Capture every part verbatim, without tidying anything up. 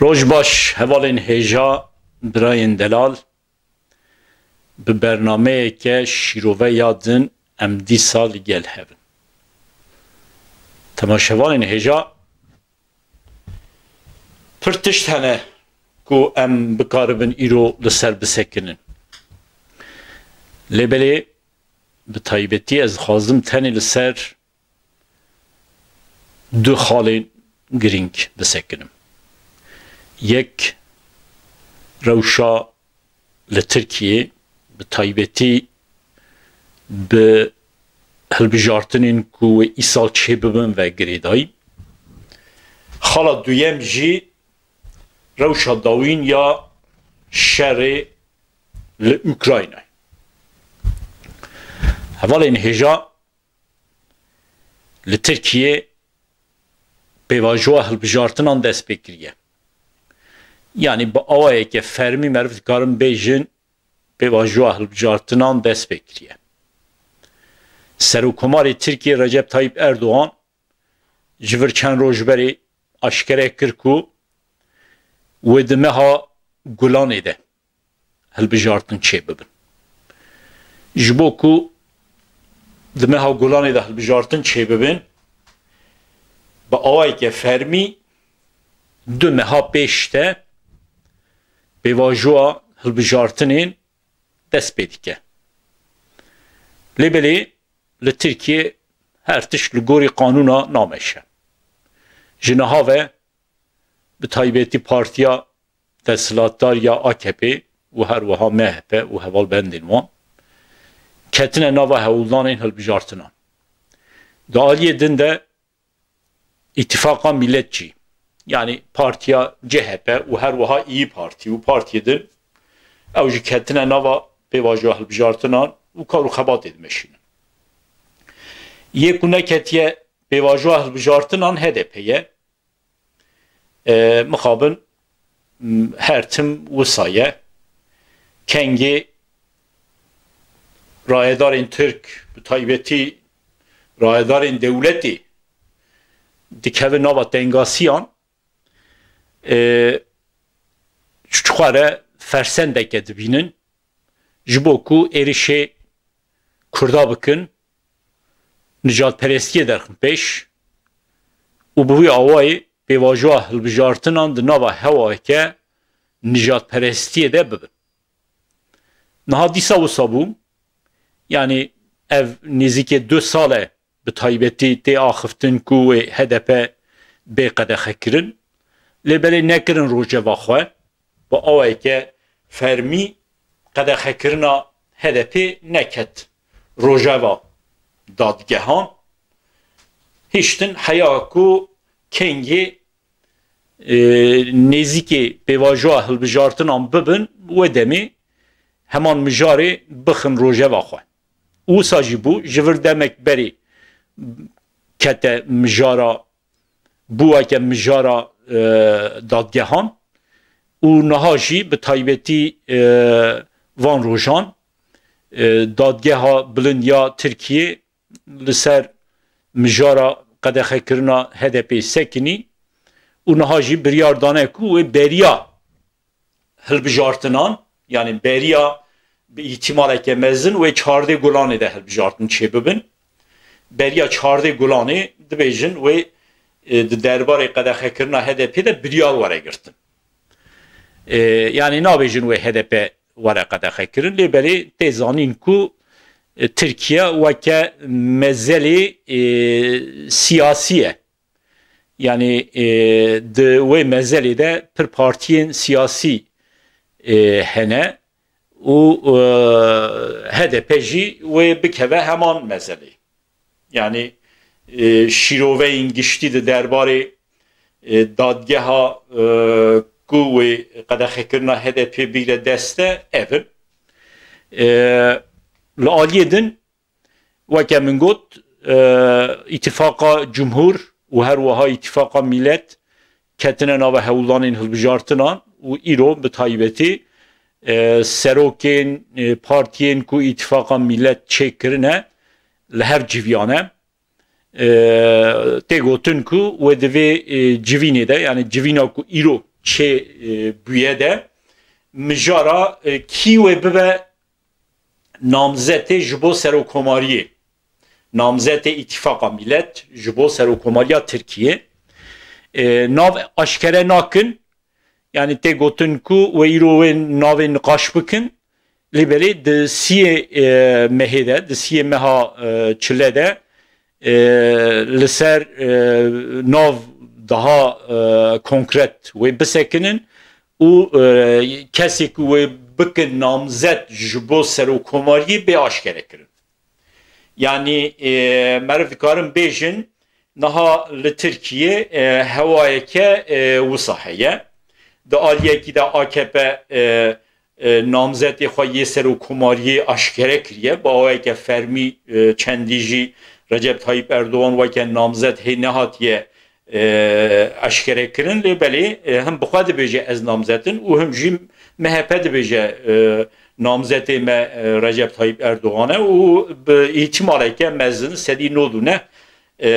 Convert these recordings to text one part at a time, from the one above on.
Roj baş, hevalên hêja, birayên delal. Bi bernameyeke şîrove ya din em dîsa li gel hev in. Temaşevanên hêja, pir tişt hene ku em bikaribin îro li ser bisekinin. Lê belê bi taybetî ez dixwazim tenê li ser du xalên girîng bisekinim. Yek, rewşa li Tirkiyê, bi taybetî bi hilbijartinên ku wê îsal çêbibin ve girêdayî. Xala duyem jî rewşa dawîn ya şerê li Ukraynayê. Hevalên hêja, li Tirkiyê pêvajoya hilbijartinan dest pê kiriye. Yanî bi awayeke fermî meriv dikarin bêjin pêvajoya hilbijartinan dest pê kiriye. Serokkomarê Tirkiyê Recep Tayyip Erdogan ji vir çend roj berê aşkere kir ku wê di meha Gulanê de hilbijartin çêbibin. Ji bo ku di meha Gulanê de hilbijartin çêbibin, bi awayeke fermî du meha pêş de pêvajoya hilbijartinên dest pê dike. Lê belê li Tirkiyê her tişt li gorî qanûna nameşe. Ji niha ve bi taybetî partiya desthilatdar ya A K P û her wiha M H P û hevalbendên wan ketine nava hewldanên hilbijartinan. Di aliyê din de Îtifaqa Millet jî, yanî partiya C H P û her wiha İYİ Parti û partiyê din, ew jî ketine nava pêvajoya hilbijartinan û kar û xebatê dimeşînin. Yê ku neketiye pêvajoya hilbijartinan H D P ye. E, mixabin, m, her tim wisa ye. Kengê rayedarên Tirk, bi taybetî rayedarên dewletê dikeve nava tengasiyan, e, ji xwe re fersendeke dibînin. Ji bo ku êrişê Kurda bikin, nijadperestiyê derxin pêş û bi wî awayî pêvajoya hilbijartinan di nava hewayeke nijadperestiyê de bibin. Niha dîsa wisa bû, yanî ev nêzîkê du sal e bi taybetî tê axiftin ku wê H D P bê qedexekirin, lê belê nekirin rojeva xwe, bi awayeke fermî qedexekirina H D P neket rojeva dadgehan, hiştin heya ku kengê, e, nêzîkê pêvajoya hilbijartinan bibin, wê demê heman mijarê bixin rojeva xwe. Wisa jî bû, ji vir demek berê kete mijara, bû weke mijara, e, dadgehan û niha jî bi taybetî, e, van rojan, e, Dadgeha Bilind ya Tirkiyê li ser mijara qedexekirina H D P sekinî û niha jî biryar dane ku wê beriya hilbijartinan, yanî beriya bi îhtimaleke mezin wê çardê Gulanê de hilbijartin çêbibin. Beriya çardê Gulanê dibêjin wê, e, di derbarê qedexekirina H D P de biryar were girtin. E, yanî nabêjin wê H D P were qedexekirin, lê belê tê zanîn ku, e, Tirkiye weke mezelê, e, siyasî ye. Yanî, e, di wê mezelê de pir partiyên siyasî, e, hene û, e, H D P jî wê bikeve heman mezelê. Yanî, e, şîroveyên giştî di derbarê, e, dadgeha, e, ku wê qedexekirina H D P bigre dest de ev in. E, li aliyê din, weke min got, e, Îtîfaqa Cumhur û her wiha Îtîfaqa Millet ketine nava hewldanên hilbijartinan û îro bi taybetî, e, serokên, e, partiyên ku Îtîfaqa Millet çêkirine li hev civiyane. E, tê gotin ku wê di vê, e, civînê de, yanî civîna ku îro çê e, bûye de mijara e, kî wê bibe namzetê ji bo serokkomariyê, namzetê Îtîfaqa Mîlet ji bo serokkomariya Tirkiyê e, nav aşkere nakin. Yanî tê gotin ku wê îro wê navê niqaş bikin. Lê belê di siyê e, mehê de, di siyê meha e, çile de e, li ser e, nav daha e, konkret wê bisekinin û e, kesê ku wê bikin namzet ji bo serokkomariyê bê aşkere kirin. Yanî e, meriv dikarin bêjin niha li Tirkiyê e, hewayeke e, wisa heye. Di aliyekî de A K P e, e, namzetê xwe yê serokkomariyê aşkere kiriye. Bi awayeke fermî e, çendî jî Recep Tayyip Erdogan weke namzet hê nehatiye e, eşkere kirin. Lê belê e, him bi xwe dibêje ez namzet im û him jî M H P dibêje e, namzetê me e, Recep Tayyip Erdogan e û bi îhtimaleke mezin sedî nod û neh e,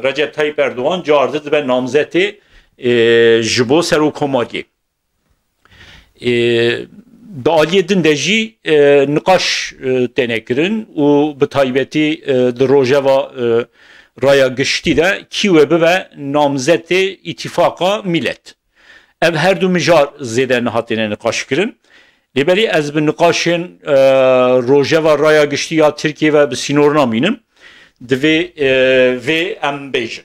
Recep Tayyip Erdogan cardi dibe namzetê e, ji bo serokkomariyê. E, di aliyê din de jî e, niqaş e, têne kirin û bi taybetî e, di rojeva e, raya giştî de kî wê bibe namzetê Îtîfaqa Mîlet. Ev her du mijar zêde niha têne niqaş kirin. Lê belê ez bi niqaşên e, rojeva raya giştî ya Tirkiyê ve bi sînor namînim. Divê e, vê em bêjin.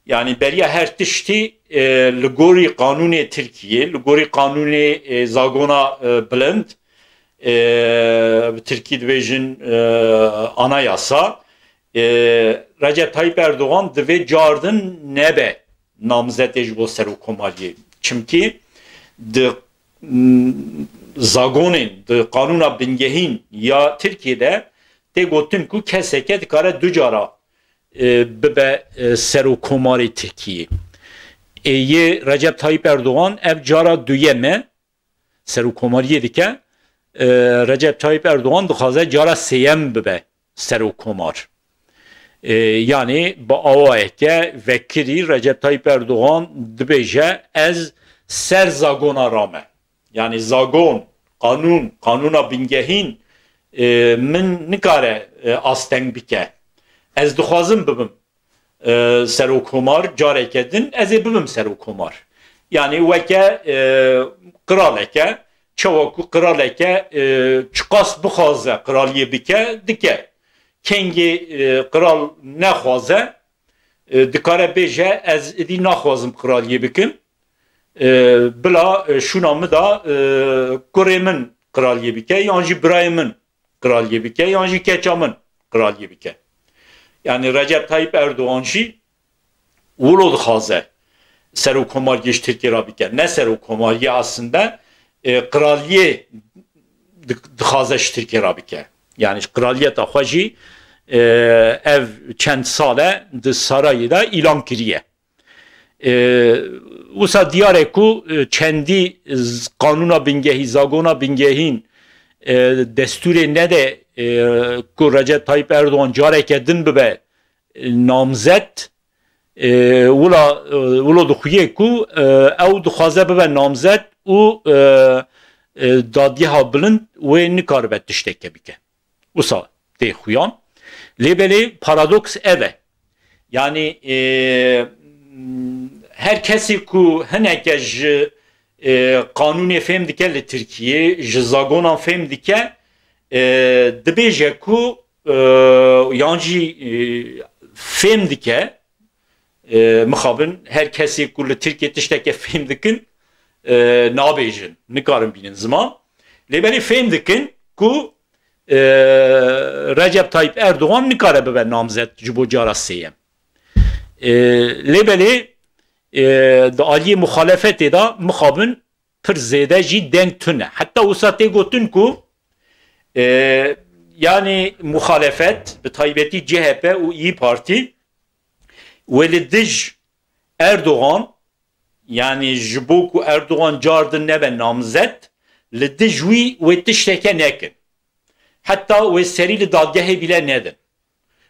Yanî beriya her tiştî e, li gorî qanûnê Tirkiyê, li gorî qanûnê e, zagona e, bilind, e, bi Tirkî dibêjin e, anayasa, e, Recep Tayyip Erdogan divê cardin nebe namzetê ji bo serokkomariyê. Çimkî di mm, zagonên, di qanûna bingehîn ya Tirkiyê de tê gotin ku keseke dikare du cara e, bibe e, serokkomarê Tirkiyê. Ê yê Recep Tayyip Erdogan ev cara duyem e serokkomariyê dike. E, Recep Tayyip Erdogan dixwaze cara sêyem bibe serokkomar. E, yanî bi awayeke vekirî Recep Tayyip Erdogan dibêje ez ser zagona rame. Yanî zagon, qanûn, qanûna bingehîn e, min nikare e, asteng bike. Ez dixwazim bibim e, serokkomar, careke din ez ê bibim serokkomar. Yanî weke e, qiraleke, çawa ku qiraleke e, çiqas bixwaze qiraliyê bike, dike. Kengê e, qiral nexwaze, e, dikare bêje ez idî naxwazim qiraliyê bikim. E, bila e, şûna min da e, kurê min qiraliyê bike, yan jî birayê min qiraliyê bike, yan jî keça min qiraliyê bike. Yanî Recep Tayyip Erdogan jî wilo dixwaze serokkomariyê ji Tirkiyê re bike. Ne serokkomariyê aslinde, e, qiraliyê di-, dixwaze ji Tirkiyê re bike. Yanî qiraliyeta xwe jî e, ev çend sal e di sarayê de îlan kiriye. E, wisa diyar e ku e, çendî z-, qanûna bingehî, zagona bingehîn e, destûrê nede e, ku Recep Tayyip Erdogan careke din bibe e, namzet, e, wila, e, wilo dixuye ku e, ew dixwaze bibe namzet û e, e, dadgeha bilind wê nikaribe tişteke bike. Wisa tê xuyan. Lê belê paradoks ev e. Yanî e, her kesê ku hineke ji e, qanûnê fêm dike li Tirkiyê, ji zagonan fêm dike, e, dibêje ku e, yan jî e, fêm dike, e, mixabin her kesê ku li Tirkiyê tişteke fêm dikin, e, nabêjin, nikarin bînin ziman. Lê belê fêm dikin ku e, Recep Tayyip Erdogan nikare bibe namzet ji bo cara sêyem. E, lê belê e, di aliyê muxalefetê de mixabin pir zêde jî deng tune. Heta wisa tê gotin ku e, yanî muxalefet, bi taybetî C H P û İYİ Partî, wê li dij Erdogan, yanî ji bo ku Erdogan cardin nebe namzet, li dij wî wê tişteke nekin. Heta wê serî li dadgehê bîle nedin.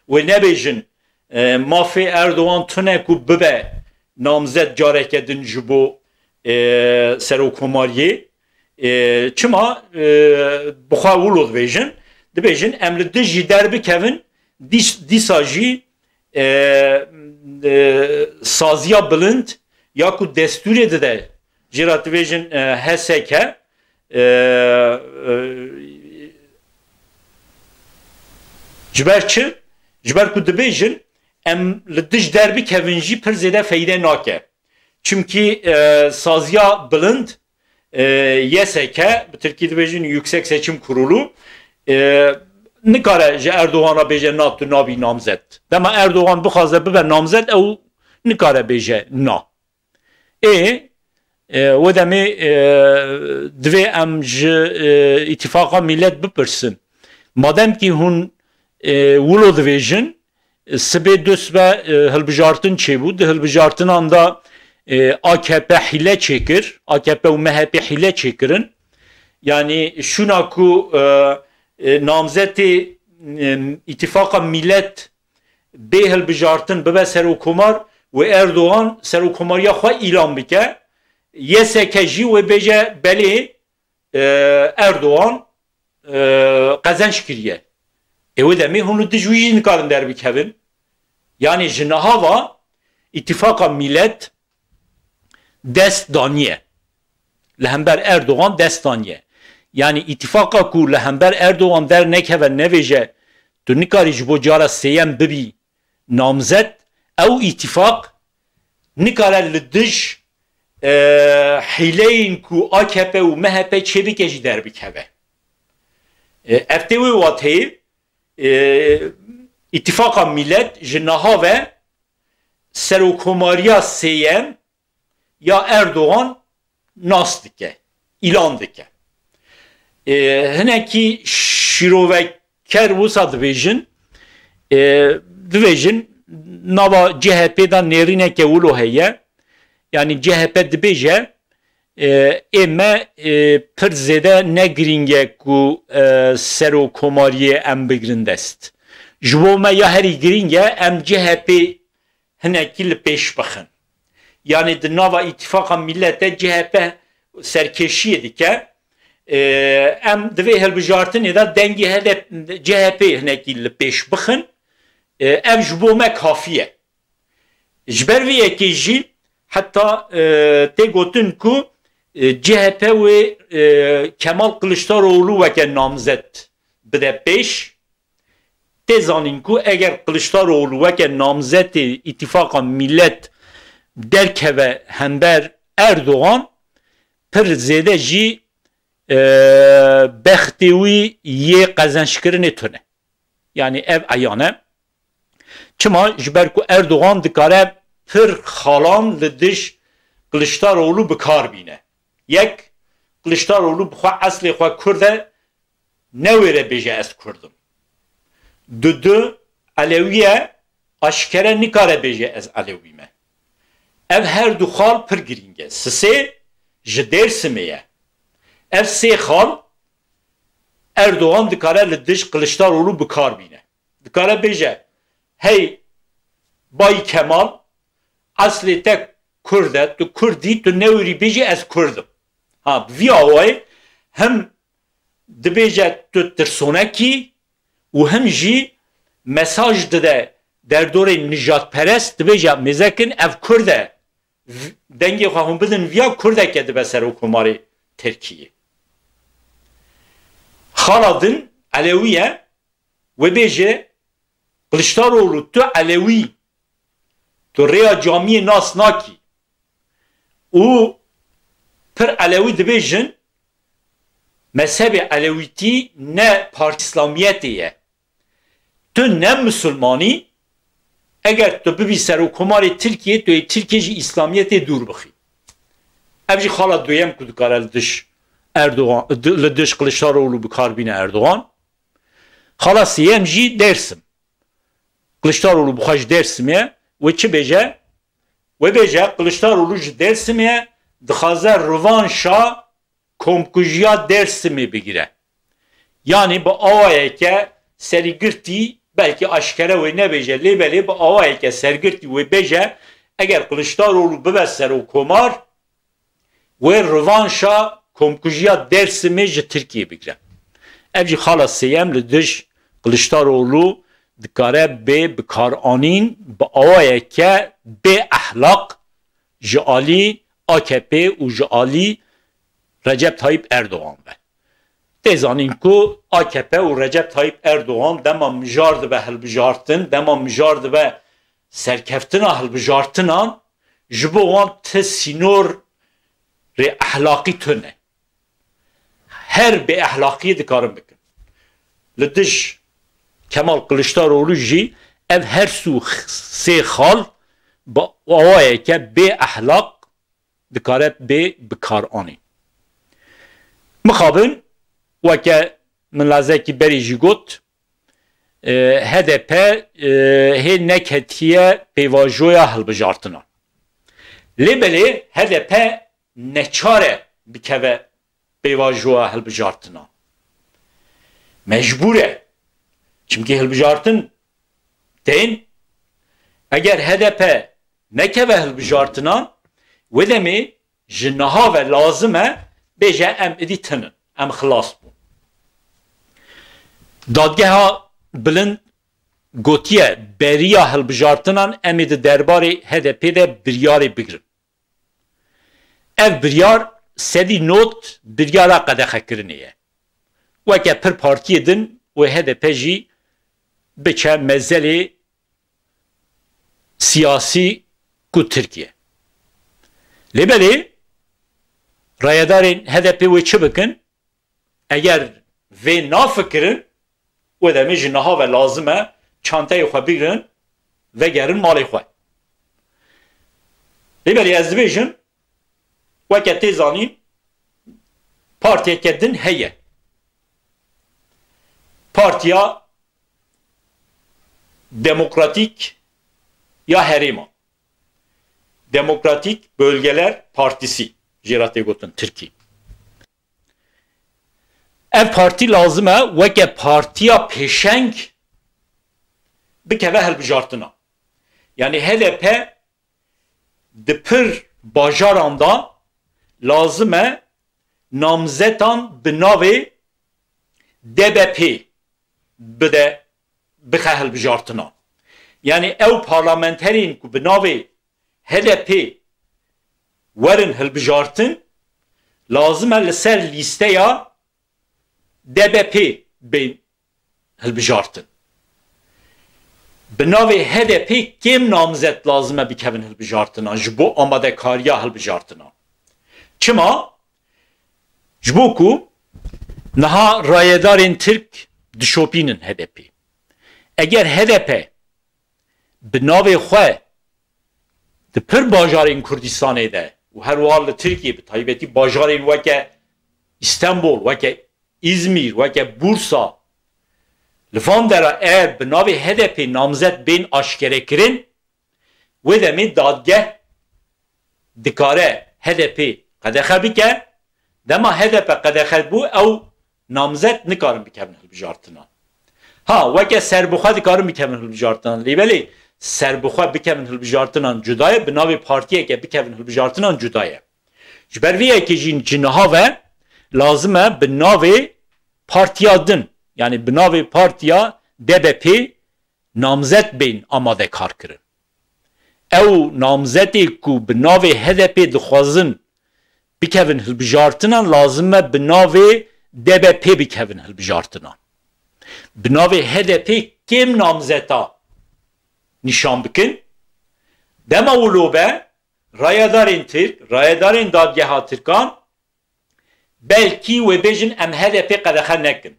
Wê nebêjin, e, mafê Erdogan tune ku bibe namzet careke din ji bo e, serokkomariyê. E, çima, e, bi xwe wilo dibêjin? Dibêjin, em li dij jî derbikevin, dîs-, dîsa jî, e, e, saziya bilind ya ku destûrê dide, jê re dibêjin, e, H S K, e, e, ji ber çi? Ji ber ku dibêjin, em li dij derbikevin jî pir zêde feyde nake. Çimkî, e, saziya bilind, e, Y S K, bi tirkî dibêjin Yüksek Seçim Kurulu, e, nikare ji Erdogan re bêje na tu nabî namzet. Dema Erdogan bixwaze bibe namzet, ew nikare bêje na. Ê, e, we demê, e, divê em ji, e, Îtîfaqa Millet bipirsin. Mademkî hûn, e, wilo dibêjin, sibê du sibe, e, hilbijartin çêbû. Di hilbijartinan de, e, A K P hîle çêkir, A K P û M H P hîle çêkirin. Yanî şûna ku, e, e, namzetê, e, Îtîfaqa Millet bê hilbijartin bibe serokkomar û Erdogan serokkomariya xwe îlan bike, Y S K jî wê bêje belê, e, Erdogan, e, qezenc kiriye. Ê wê demê hûn li dij wî jî nikarin derbikevin. Yanî ji niha ve Îtîfaqa Millet dest daniye. Li hember Erdogan dest daniye. Yanî îtîfaqa ku li hember Erdogan dernekeve, nebêje tu nikarî ji bo cara sêyem bibî namzet, ew îtîfaq nikare li dij, e, hîleyên ku A K P û M H P çêbike jî derbikeve. E, ev tê wê wateyê, e, Îtîfaqa Millet ji niha ve serokkomariya sêyem ya Erdogan nas dike, îlan dike. E, hinekî şîroveker wisa dibêjin, e, dibêjin, nava C H P de nêrîneke wilo heye. Yanî C H P dibêje, e, ê me, e, pir zêde ne girîng e ku, e, serokkomariyê em bigirin dest. Ji bo me ya herî girîng e em C H P hinekî li pêş bixin. Yanî di nava Îtîfaqa Millet de C H P serkêşiyê dike. Ee, em di vê hilbijartinê de dengê H D P, C H P hinekî li pêş bixin. Ee, ev ji bo me kafî ye. Ji ber vê yekê jî heta, e, tê gotin ku, e, C H P wê, e, Kemal Kiliçdaroglu weke namzet bide pêş. Tê zanîn ku eger Kiliçdaroglu weke namzetê Îtîfaqa Millet derkeve hember Erdogan, pir zêde jî, e, bextê wî yê qezençkirinê tune. Yanî ev eyan e. Çima? Ji ber ku Erdogan dikare pir xalan li dij Kiliçdaroglu bi kar bîne. Yek, Kiliçdaroglu bi xwe eslê xwe Kurd e, newêre bêje ez Kurd im. Du du, Elewî ye, aşkere nikare bêje ez Elewî me. Ev her du xal pir girîng e. Sisê ji Dêrsimê ye. Ev sê xal Erdogan dikare li dij Kiliçdaroglu bi kar bîne. Dikare bêje, hey Bayî Kemal, eslê te Kurd e, tu Kurd î, tu newêrî bêjî ez Kurd im. Ha, bi vî awayî hem dibêje tu tirsonek î û hem jî mesaj dide derdorê nijadperest, dibêje mêzekin ev Kurd e. V-, dengê xwe hûn bidin viya Kurdeke dibe serokkomarê Tirkiyê. Xala din Elewî ye, wê bêje, Kiliçdaroglu, tu Elewî, tu rêya camiyê nas nakî û pir Elewî dibêjin, mezhebê Elewîtî ne partî Îslamiyetê ye. Tu ne misilmanî, eger tu bibî serokkomarê Tirkiyê, tu yê Tirkiye ji Îslamiyetê dûr bixî. Ev jî xala duyem ku dikare li dij Erdogan, di-, li dij Kiliçdaroglu bi kar bîne Erdogan. Xala sêyem jî Dêrsim. Kiliçdaroglu bi xwe ji Dêrsimê ye. Wê çi bêje? Wê bêje, Kiliçdaroglu ji Dêrsimê ye, dixwaze revanşa komkujiya Dêrsimê bigire. Yanî bi awayeke serîgirtî, belkî aşkere wê nebêje, lê belê bi awayeke sergirtî wê bêje, eger Kiliçdaroglu bibe serokkomar, wê rivanşa komkujiya Dêrsimê ji Tirkiyê bigire. Ev jî xala sêyem li dij Kiliçdaroglu dikare bê bikaranîn bi awayeke bê ehlaq ji alî A K P û ji alî Recep Tayyip Erdogan ve. Tê zanîn ku A K P û Recep Tayyip Erdogan dema mijar dibe hilbijartin, dema mijar dibe serkeftina hilbijartinan, ji bo wan ti sînorê ehlaqî tune. Her bêehlaqiyê dikarin bikin. Li dij Kemal Kiliçdaroglu jî ev her sû sê xal bi awayeke bê ehlaq dikare bê bikaranîn. Mixabin, weke min lazekî berî jî got, e, H D P, e, hê neketiye pêvajoya hilbijartinan. Lê belê H D P neçar e bikeve pêvajoya hilbijartinan. Mecbûr e. Çimkî hilbijartin tên, eger H D P nekeve hilbijartinan, wê demê ji niha ve lazim e bêje, em idî tinin, em xilas bûn. Dadgeha Bilind gotiye, beriya hilbijartinan em ê di derbarê H D P de biryarê bigrin. Ev biryar sedî nod biryara qedexekirinê ye. Weke pir partiyê din wê H D P jî biçe mezelê siyasî ku Tirkiye. Lê belê rayedarên H D P wê çi bikin? Eger vê nafikirin, wê demê ji niha ve lazim e çanteyê xwe bigrin, vegerin malê xwe. Lê belê ez dibêjim, weke tê zanîn, partiyeke din heye. Partiya Demokratîk ya Herêma. Demokratîk Bölgeler Partisi jê re tê gotin tirkî. Ev partî lazim e weke partiya pêşeng bikeve hilbijartina. Yanî H D P di pir bajaran de lazim e namzetan bi navê D B P bide, bixe hilbijartina. Yanî ew parlamenterên ku bi navê H D P werin hilbijartin, lazim e li ser lîsteya D B P bên hilbijartin. Bi navê H D P kêm namzet lazim e bikevin hilbijartina ji bo amadekariya hilbijartina. Çima? Ji bo ku niha rayedarên Tirk dişopînin H D P. Eger H D P bi navê xwe di pir bajarên Kurdistanê de û her wiha li Tirkiyê, bi taybetî bajarên weke Îstenbul, weke Îzmîr, weke Bursa, li van dera eger bi navê H D P namzet bên aşkerekirin, wê demê dadgeh dikare H D P qedexe bike. Dema H D P qedexe bû, ew namzet nikarin bikevin hilbijartinan. Ha, weke serbixwe dikarin bikevin hilbijartinan. Lê belê serbixwe bikevin hilbijartinan cuda ye, bi navê partiyeke bikevin hilbijartinan cuda ye. Ji ber vê yekê jî ji niha ve lazim e bi navê partiya din, yanî bi navê partiya D B P namzet bên amadekar kirin. Ew namzetê ku bi navê H D P dixwazin bikevin hilbijartinan, lazim e bi navê D B P bikevin hilbijartinan. Bi navê H D P kêm namzeta nîşan bikin. Dema wilo be, rayedarên Tirk, rayedarên dadgeha Tirkan, belkî wê bêjin em H D P qedexe nekin.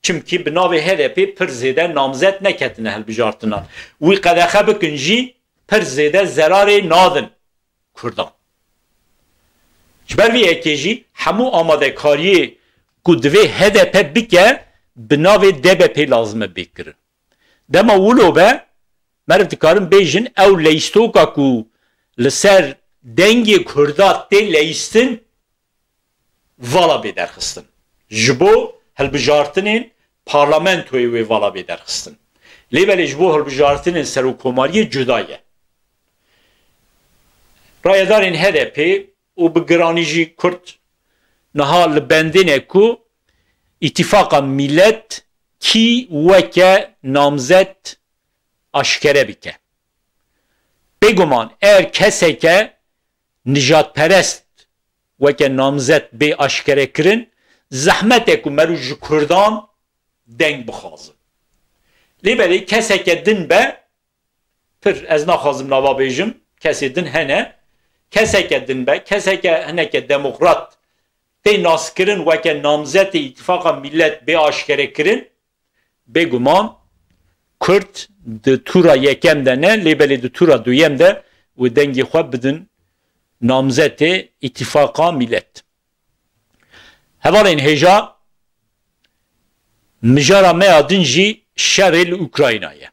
Çimkî bi navê H D P pir zêde namzet neketine hilbijartinan. Wî qedexe bikin jî pir zêde zerarê nadin Kurdan. Ji ber vê yekê jî hemû amadekariyê ku divê H D P bike bi navê D B P lazim e bê kirin. Dema wilo be, meriv dikarin bêjin ew leyîstoka ku li ser dengê Kurda tê leyîstin, vala bê derxistin. Ji bo hilbijartinên parlamentoyê wê vala bê derxistin. Lê belê ji bo hilbijartinên serokkomariyê cuda ye. Rayedarên H D P û bi giranî jî Kurd niha li bendê ne ku Îtîfaqa Mîlet kî weke namzet aşkere bike. Bêguman eger keseke nijadperest weke namzet bê aşkerekirin, zehmet e ku meriv ji Kurdan deng bixwazin. Lê belê keseke din be, pir ez naxwazim nava bêjim, kesê din hene, keseke din be, keseke hineke demokrat tê naskirin weke namzetê Îtîfaqa Mîlet bê aşkerekirin, bêguman Kurd di tûra yekem de ne, lê belê di tûra duyem de wê dengê xwe bidin namzetê Îtîfaqa Mîlet. Hevalên hêja, mijara me ya din jî şerê li Ukrayna ye.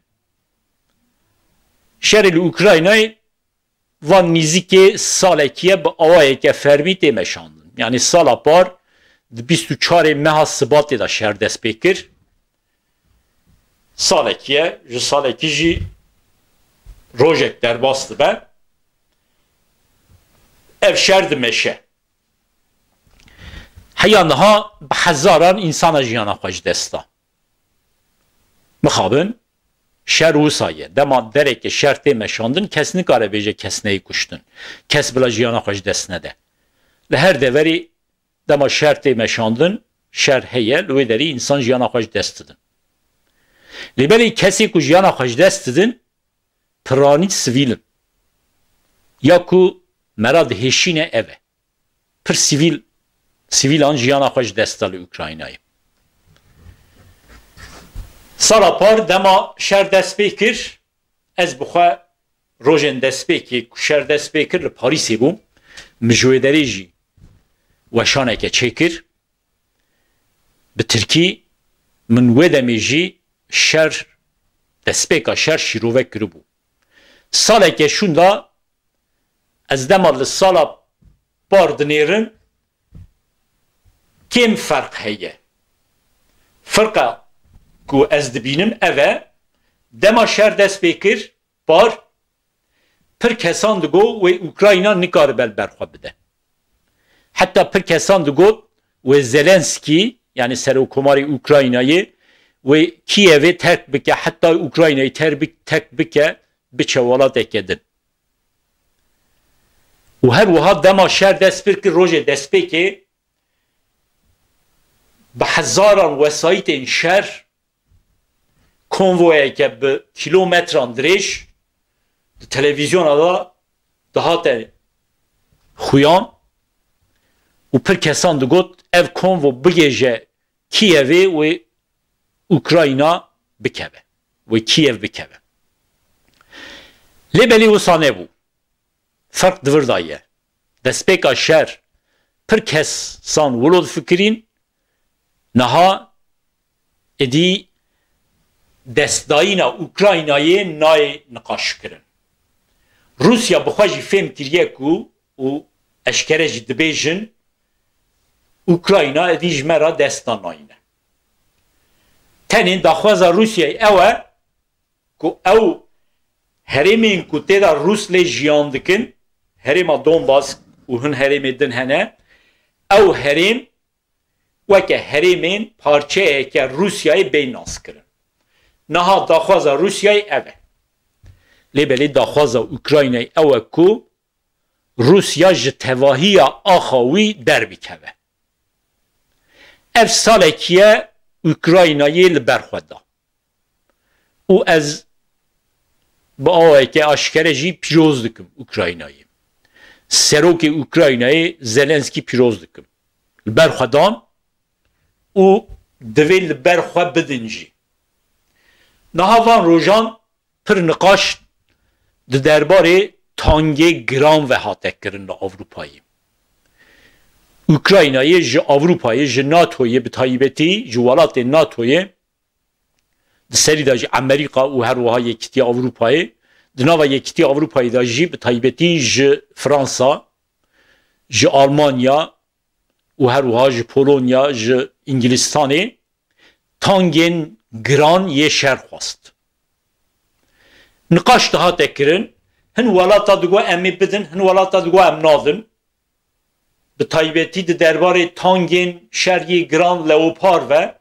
Şerê li Ukraynayê van nîzikê salekî ye bi awayeke fermî tê meşandin. Yanî sala par di bîst û çarê meha Sibatê de şer dest pê kir. Salekî ye, ji salekî jî rojek derbas dibe. Ev şer dimeşe. Heya niha bi hezaran însana jiyana xwe ji dest da. Mixabin, şer wisa ye. Dema dereke şer tê meşandin, kes nikare bêje kes neyê kuştin. Kes bila jiyana xwe ji dest nede. Li her deverî dema şer tê meşandin, şer heye, li wê derî însan jiyana xwe ji dest didin. Lê belê kesê ku jiyana xwe ji dest didin, piranî sivîl in. Ya ku me ra dihêşîne ev e. Pir sivîl, sivîlan jiyana xwe ji dest da li Ukraynayê. Sala par dema şer dest pê kir, ez bi xwe rojên destpêkê ku şer dest pê kir li Parîsê bûm. Min ji wê derê jî weşaneke çêkir. Bi tirkî min wê demê jî şer, destpêka şer şîrove kiribû. Saleke şûnda ez dema li sala par dinêrim, kêm ferq heye. Ferqa ku ez dibînim ev e, dema şer dest pê kir, par, pir kesan digot wê Ukrayna nikaribe li ber xwe bide. Heta pir kesan digot wê Zelenskî, yanî serokkomarê Ukraynayê, wê Kîevê terk bike, heta Ukraynayê ter-, terk bike, biçe welateke din. Û her wiha dema şer dest pê kir, rojê destpêkê, bi hezaran wesayîtên şer, konvoyeke bi kîlometran dirêj di televîzyona de dihate xuyan û pir kesan digot, ev konvo bigêje Kîevê wê Ukrayna bikeve, wê Kîev bikeve. Lê belê wisa nebû. Ferq di vir de ye. Destpêka şer pir kesan wilo difikirîn, niha êdî destdayîna Ukraynayê nayê niqaşkirin. Rûsya bi xwe jî fêm kiriye ku û eşkere jî dibêjin, Ukrayna êdî ji me re dest da nayîne. Tenê daxwaza Rûsyayê ew e ku ew herêmên ku tê de Rûs lê jiyan dikin, herêma Donbas û hin herêmê din hene, ew herêm weke herêmên parçeyeke Rûsyayê bê naskirin. Niha daxwaza Rûsyayê ev e. Lê belê daxwaza Ukraynayê ew e ku Rûsya ji tevahiya axa wî derbikeve. Ev salekî ye Ukraynayê li ber xwe da. Û ez bi awayeke aşkere jî pîroz dikim Ukraynayê. Serokê Ukraynayê Zelenskî pîroz dikim. Li ber xwe dan û divê li ber xwe bidin jî. Niha van rojan pir niqaş di derbarê tangê giran ve hate kirin li Ewropayê. Ukraynayê ji Ewropayê, ji NATOyê bi taybetî, ji welatên NATOyê, di serî de jî Amerîka û her wiha Yekîtiya Ewropayê, di nava Yekîtiya Ewropayê de jî bi taybetî ji Fransa, ji Almanya û her wiha ji Polonya, ji Îngilîstanê tangên giran yê şer xwest. Niqaş dihate kirin, hin welata digot em ê bidin, hin welata digot em nadin. bi taybetî di derbarê tangên şer yê giran Leopard ve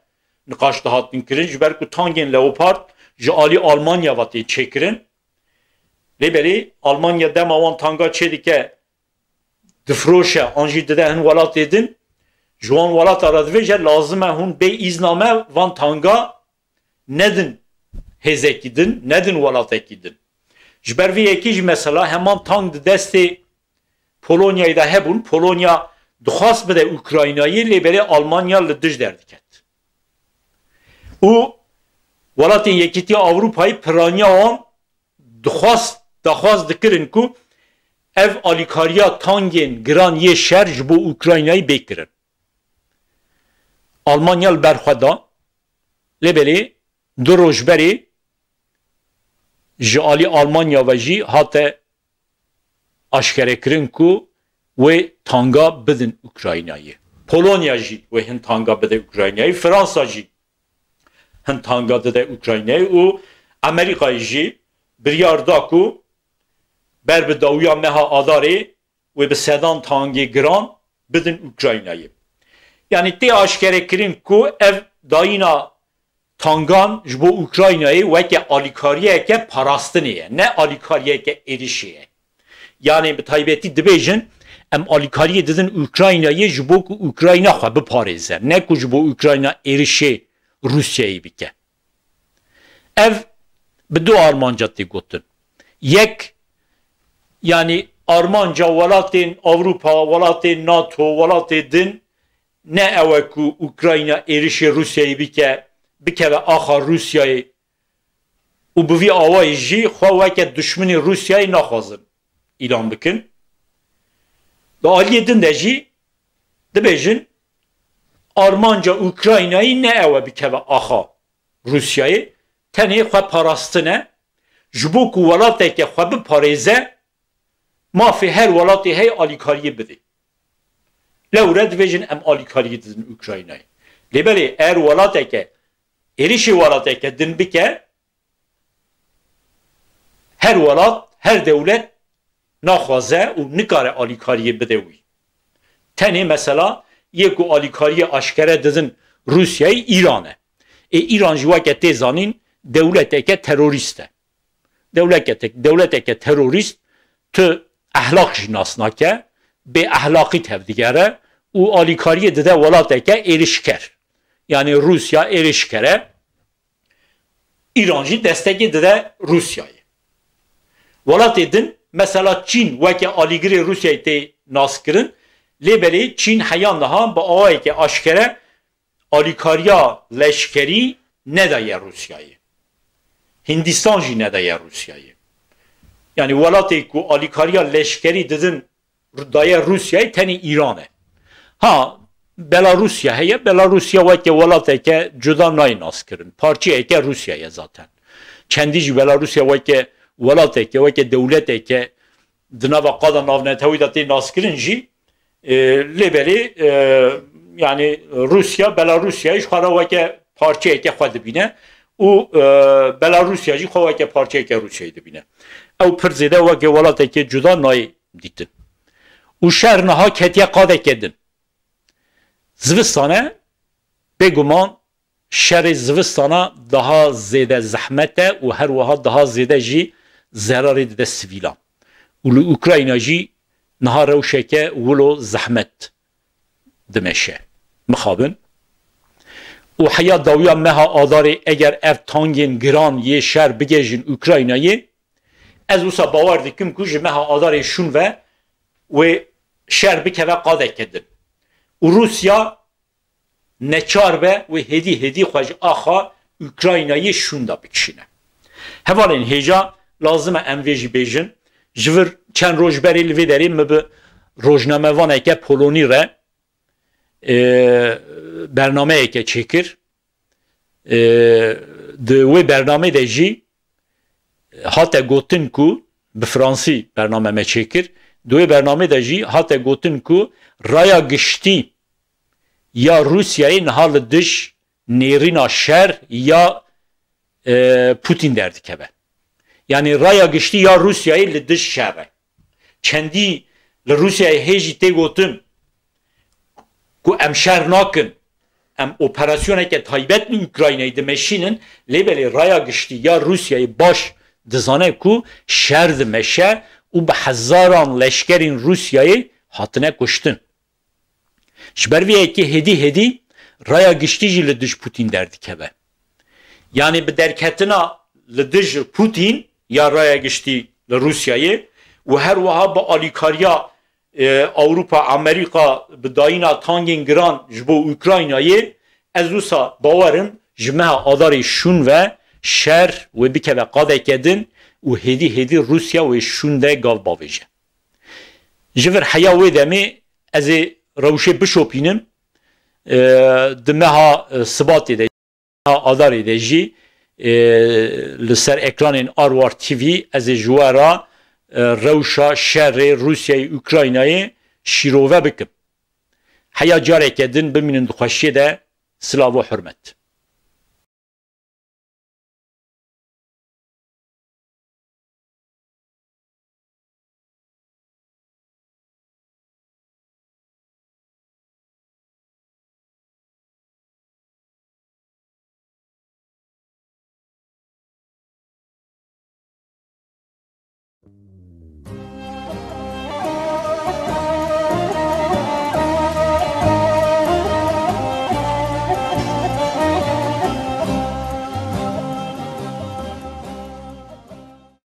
niqaş dihatin kirin, ji ber ku tangên Leopard ji alî Almanya ve tên çêkirin. Lê belê Almanya dema wan tanga çêdike, difiroşe an jî dide hin welatê din, ji wan welata re divêje, lazim e hûn bê îzna me van tanga nedin hêzekî din, nedin welatekî din. Ji ber vê yekê jî mesela heman tang di destê Polonyayê de hebûn, Polonya dixwast bide Ukraynayê, lê belê Almanya li dij derdiket. Û welatên Yekîtiya Ewropayê piraniya wan dixwast, daxwaz dikirin ku ev alîkariya tangên giran yê şer ji bo Ukraynayê bê kirin. Almanya li ber xwe da, lê belê du roj berê ji alî Almanya ve jî hate aşkerekirin ku wê tanga bidin Ukraynayê. Polonya jî wê hin tanga bide Ukraynayê, Fransa jî hin tanga dide Ukraynayê û Amerîkayê jî biryar da ku ber bi dawiya meha Adarê wê bi sedan tangê giran bidin Ukraynayê. Yanî tê aşkerekirin ku ev dayîna tangan ji bo Ukraynayê weke alîkariyeke parastinê ye, ne alîkariyeke êrişê ye. Yanî bi taybetî dibêjin, em alîkariyê didin Ukraynayê ji bo ku Ukrayna xwe biparêze, ne ku ji bo Ukrayna êrişê Rûsyayê bike. Ev bi du armanca tê gotin. Yek, yanî armanca welatên Ewropa, welatên NATO, welatê din ne ew e ku Ukrayna êrişê Rûsyayê bike, bikeve axa Rûsyayê û bi vî awayî jî xwe weke duşminê Rûsyayê naxwazin îlan bikin. Di aliyê din de jî dibêjin, armanca Ukraynayê ne ew e bikeve axa Rûsyayê, tenê xwe parastin e, ji bo ku welateke xwe biparêze, mafê her welatê heye alîkariyê bidê. Lewre dibêjin em alîkariyê didin Ukraynayê. Lê belê eger welateke, êrişê welateke din bike, her welat, her dewlet naxwaze û nikare alîkariyê bide wî. Tenê mesela yê ku alîkariyê aşkere didin Rûsyayê Îran e. Ê Îran jî weke tê zanîn dewleteke terorîst e. Dewleteke, dewleteke terorîst tu ehlaq jî nas nake, bê ehlaqî tevdigere û alîkariyê dide welateke êrişker. Yanî Rûsya êrişker e, Îran jî destekê dide Rûsyayê. Welatê din, mesela Çîn weke alîgirê Rûsyayê tê naskirin, lê belê Çîn heya niha bi awayeke aşkere alîkariya leşkerî nedaye Rûsyayê. Hindistan jî nedaye Rûsyayê. Yanî welatê ku alîkariya leşkerî didin daye Rûsyayê tenê Îran e. Ha, Belarusya heye. Belarusya weke welateke cuda nayê naskirin. Parçeyeke Rûsya ye zaten. Çendî jî Belarusya weke welateke, weke dewleteke di nava qada navnetewî de tê naskirin jî, e, lê belê, e, yanî Rûsya, Belarusyayê ji xwe re weke parçeyeke xwe dibîne û, e, Belarusya jî xwe weke parçeyeke Rûsyayê dibîne. Ew pir zêde weke welateke cuda nayê dîtin. Û şer niha ketiye qadeke din. Zivistan e, bêguman şerê zivistana daha zêde zehmet e û her wiha daha zêde jî zerarê dide sivîlan. Û li Ukrayna jî niha rewşeke wilo zehmet dimeşe. Mixabin. Û heya dawiya meha Adarê eger ev tangên giran yê şer bigihêjin Ukraynayê, ez wisa bawer dikim ku ji meha Adarê şûn ve wê şer bikeve qadeke din. Û Rûsya neçar be wê hêdî hêdî xwe ji axa Ukraynayê şûnda bikişîne. Hevalên hêja, lazim e em vê jî bêjin. Ji vir çend roj berê li vê derê min bi rojnamevaneke polonî re, e, bernameyeke çêkir. E, di wê bernamê de jî hate gotin ku, bi fransî bername me çêkir, di wê bernamê de jî hate gotin ku raya giştî ya Rûsyayê niha li dij nêrîna şer ya, e, Putin derdikeve. Yanî raya giştî ya Rûsyayê li dij şer e. Çendî li Rûsyayê hê jî tê gotin, ku em şer nakin, em operasyoneke taybet li Ukraynayê dimeşînin, lê belê raya giştî ya Rûsyayê baş dizane ku şer dimeşe û bi hezaran leşkerên Rûsyayê hatine kuştin. Ji ber vê yekê hêdî hêdî raya giştî jî li dij Pûtîn derdikeve. Yanî bi derketina li dij Pûtîn ya raya giştî li Rûsyayê û her wiha bi alîkariya, e, Ewropa, Amerîka bi dayîna tangên giran ji bo Ukraynayê, ez wisa bawer im ji meha Adarê şûn ve şer wê bikeve qadeke din û hêdî hêdî Rûsya wê şûn de gav bavêje. Ji vir heya wê demê ez ê rewşê bişopînim, e, di meha, e, Sibatê de, meha Adarê de jî, e, li ser ekranên Arwar T V ez ê ji we re, e, rewşa şerê Rûsyayê Ukraynayê şîrove bikim. Heya careke din bimînin di xweşiyê de, silav û hurmet.